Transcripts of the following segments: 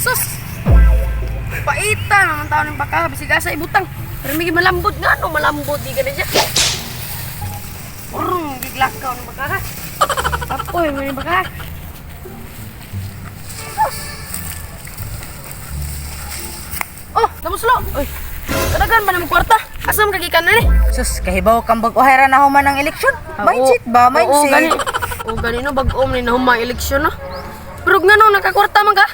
Sus! Paita naman tao ng baka, bisig asa ibutang. Pero may malambot nga, no? Malambot, di ka na siya. Urong, giglakaw ng baka. Apoy, may baka. Sus! Oh, namuslo! Uy, kadagan ba ng kwarta? Asa man kagikan na ni? Sus, kahibaw kang bag-ohay ra na human ang eleksyon. Mindset ba? Oo, gani. Mindset. Oo, gani no, bag-o man ni nahuma ang eleksyon no. Pero nga no, nakakwarta man ka.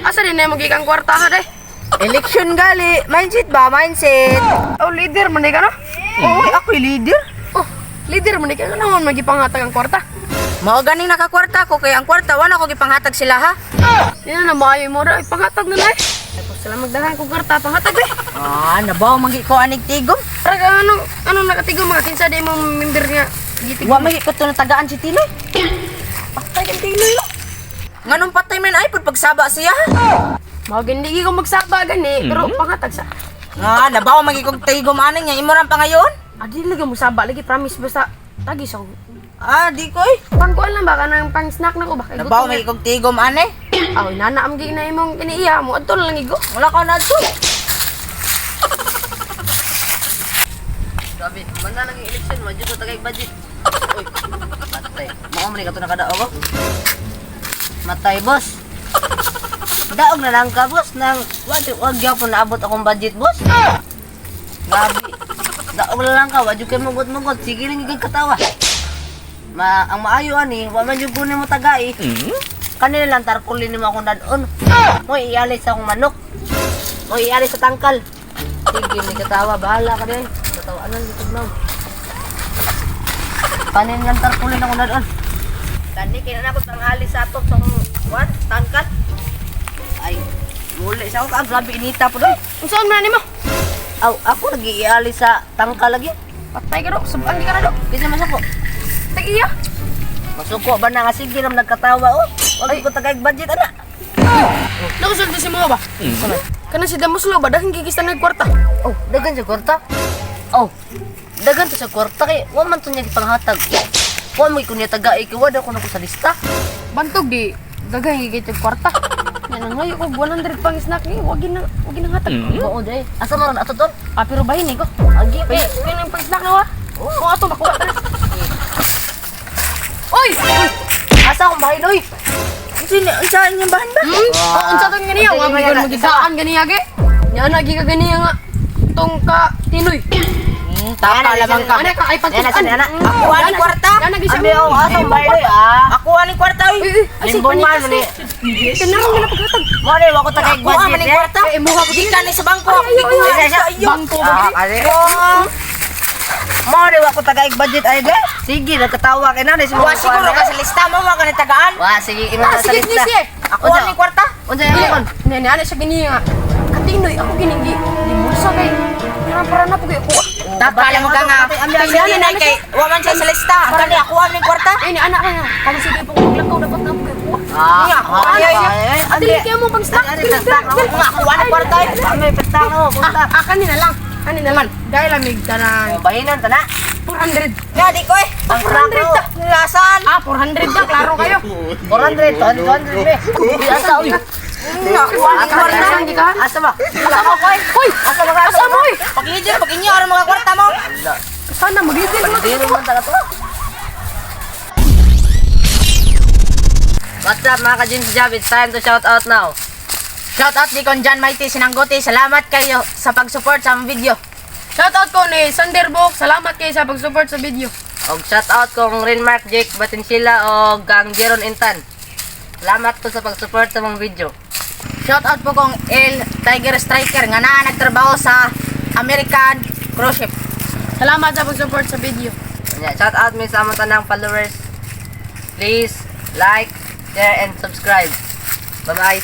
Asa din na magiging kwarta ha, day? Eleksyon gali. Mindset ba? Mindset. Oh, leader man di ka no? Oo, ako'y leader. Oh, leader man di ka naman magipangatag ang kwarta. Mao ganing nakakwarta ko kay ang kwarta wala ko gipanghatag sila ha. Di na na maayo mo ra, ipangatag na na eh. Tapos sila magdahan kong kwarta, pangatag eh. Ah, nabaw magi ko anig tigom. Parang anong, anong nakatigo mga kinsa di mo member nga gitigom. Wa magi ko to natagaan si Tinoy. Patay kang Tinoy lo. Nganong patay man ay pud pagsaba siya ha. Mao gani ko magsaba gani, pero pangatag sa. Ah, nabaw magi kog tigom ani nga imo ran pa ngayon. Adi lagi mo saba lagi promise basta tagi sa. Ah, di ko eh. Pangkuan lang ba kanang pang snack na ko ba? Kay Nabaw gutom magi kog tigom ani. na. Aw, nana am gig na imong kiniiya mo adto na lang igo. Wala ka na adto. Grabe, man na nang election, madyo ko tagay budget. Uy, patay. Mao man ni kato nakadaog oh. Matay, boss. Daog na lang ka, boss, nang wag wag gyapon naabot akong budget, boss. Grabe. Daog na lang ka, wa jud kay mugot-mugot, sige lang gyud katawa. Ma ang maayo ani, wa man jud kunin mo tagay. Kanila lang tarpaulin nimo akong dadon. Mo iali sa akong manok. Mo iali sa tangkal. Sige, may katawa, bahala ka din. Katawaan lang dito na. Kanin lang tarpaulin ako dadon. Kani kay na ako tanghali sa atop sa akong wan, tangkal. Ay, muli sa ako ka, grabe inita po doon. Unsaon man nimo? Aw, ako lagi iali sa tangkal lagi. Patay ka do, sabaan di ka na do. Kinsa man ko? Tag iya. Masuko ba na nga sige lang nagkatawa oh. Wag ko tagay budget ana. Nakusulti si mo ba? Kana si Damuslo ba dahil gigista na kwarta. Oh, dagan sa kwarta. Oh, dagan to sa kwarta kay wa man to niya gipanghatag. Wa man ko niya tagay kay wa daw ko nako sa lista. Bantog di dagay gigit yung kwarta. Yan ang ngayon ko 100 pang snack ni wag gina wag gina hatag. Oo, day. Asa man ron ato ton? Ah, pero bahin eh ko. Agi Kaya kaya yung pang snack na wa. Oo, ato makuha ta. Oy! Uy! Asa akong bahay doy? Unsa unsa inyong bahan ba? Oh, unsa tong ganiya? Wa man gud magigaan ganiya ge. Nya na gi ka ganiya nga tong ka Tinoy. Taka lamang ka. Ana ka ay pagtukan. Ana, ana. Ako ani kwarta. Ana gi siya. Abi oh, asa akong bahay doy ah. Ako ani kwarta oy. Uy, uy, ay si Limbong man panitas ni. ni. Kanang nga paghatag. Mo ni wa ko tagay Ako man budget. ni Eh. kwarta. Eh, muha pa Gikan ni sa bangko. Ako gikuha sa iyo. Bangko ba Ah, gini? kasi. Mo ni wa ko tagay budget ay de. Sige, nagkatawa kay nanay Wa siguro ka sa lista mo wa ka ni tagaan. Wa sige imo Ah, na sa sige ni lista. siya. Ako ani kwarta. Unsa yung kon? Ne ne ana siya gani nga. Katinoy ako gining gi. Di bulsa kay. Parang para na pud ako. Taka lamang ka nga. Si Tinoy kay wa man siya sa lista. Ang kani ako ani kwarta. Ay ni ana ka nga. Kung sige po kung maglakaw dapat na pud ako. Ah, Nga, ako ani ay. Dili kaya mo pang snack. Ari snack. Nga ako ani kwarta. Oy. May pesta no, punta. Ah, kanina lang. Kanina lang. Dahil lamig tanan. Bahinon ta na. 400. Nga di ko eh. Ang snack no. Lasan. Ah, 400 na klaro kayo. 400, 200 be. Di asa uy. Nga ako ani kwarta. Asa di ka? Asa ba? Asa mo koy? Hoy, Asa ba ka? asa mo? Oy? Pag leader, pag inyo aron mga kwarta mo. Sana maglidil mo. Dili man talaga to. What's up mga ka-Jeans Job? It's time to shout out now. Shout out di kon John Mighty Sinanggote. Salamat kayo sa pag-support sa among video. Shout out ko ni Sander Bok. Salamat kayo sa pag-support sa video. Og shout out kong Renmark Jake Batinsila og kang Jeron Intan. Salamat po sa pag-support sa mong video. Shout out po kong El Tiger Striker nga naa nagtrabaho sa American cruise ship. Salamat sa pag-support sa video. Nya, shout out mi sa among tanang followers. Please like, share and subscribe. Bye-bye.